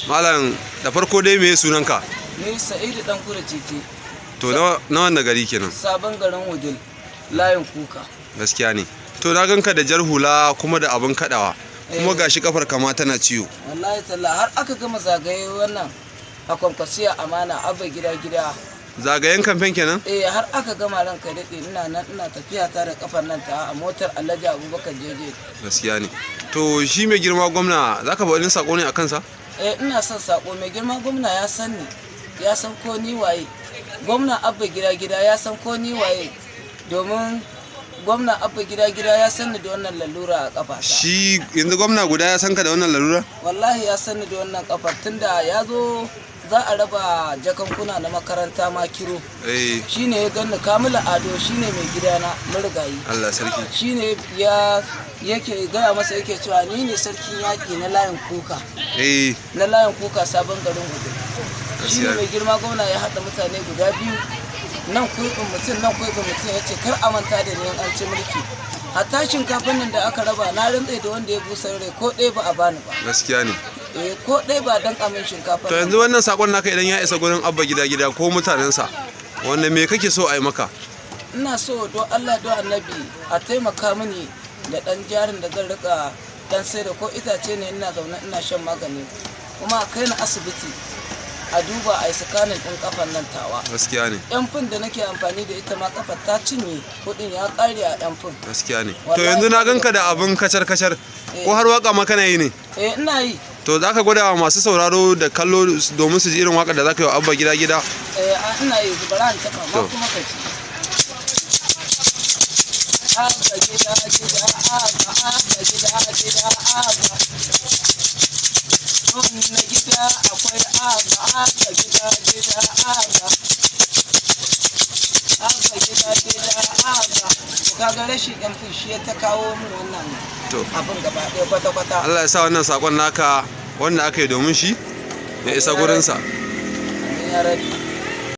Malam, da farko dai me sunanka? Ni Sa'idu dan kura titi. To na wannan gari kenan? Sabon garin Wudil, layin Kuka. Gaskiya ne. To na ganka da jar hula kuma da abin kadawa. Kuma gashi kafar kama tana ciwo. Wallahi talla har aka gama zagaye wannan a Kwankwasiya amana Abba Gida Gida. Zagayen kamfen kenan? Eh, har aka gama, ranka daɗe, ina nan ina tafiya ta da kafar nan ta a motar Alhaji Abubakar Jeje. Gaskiya ne. To shi mai girma gwamna zaka ba wani sako ne a kansa? Eh, ina son sako. Mai girma gwamna ya san ni, ya san ko ni waye. Gwamna Abba Gida Gida ya san ko ni waye, domin gwamna Abba Gida Gida ya san ni da wannan lalura a kafata. Shi yanzu gwamna guda ya san ka da wannan lalura? Wallahi ya san ni da wannan kafar, tunda ya zo za a raba jakankuna na makaranta ma kiro. Shine ya ganni, Kamila Ado shine mai gidana marigayi. Allah sarki. Shine ya yake gaya masa, yake cewa ni ne sarkin yaƙi na layin Kuka. Na layin Kuka, sabon garin Gudu. Shi ne mai girma gwamna ya haɗa mutane guda biyu, nan kuibin mutum, nan kuibin mutum, ya ce kar a manta da ni an ci mulki. Hatta shinkafin nan da aka raba, na rantse da wanda ya busa rai, ko ɗaya ba a bani ba. Gaskiya ne. Eh, ko ɗaya ba dan amin shinkafin. To yanzu wannan sakon naka idan ya isa gurin Abba Gida Gida ko mutanensa, wanda me kake so a yi maka? Ina so don Allah don Annabi a taimaka mini da ɗan jarin da zan rika dan sai da ko itace ne, ina zaune ina shan magani, kuma a kai ni asibiti a duba, a yi sakanin ɗin kafan nan tawa. Gaskiya ne. Yan fin da nake amfani da ita ma kafar ta cinye, kuɗin ya ƙare a yan fin. Gaskiya ne. To yanzu na ganka da abin kacar kacar, ko har waka ma kana yi ne? Eh, ina yi. To za ka gwada wa masu sauraro da kallo domin su ji irin waka da za ka yi wa Abba Gida Gida? Eh, ina yi, bara in taɓa ma kuma ka ji. Abba Gida Gida, Abba, Abba Gida Gida, Abba. Na gida akwai Abba, Abba Gida Gida, Abba. Abba Gida Gida, Abba. To kaga rashin yan fushi ya ta kawo min wannan abin gaba ɗaya kwata-kwata. Allah ya sa wannan sakon naka wanda aka yi domin shi ya isa gurinsa. Amin ya rabbi.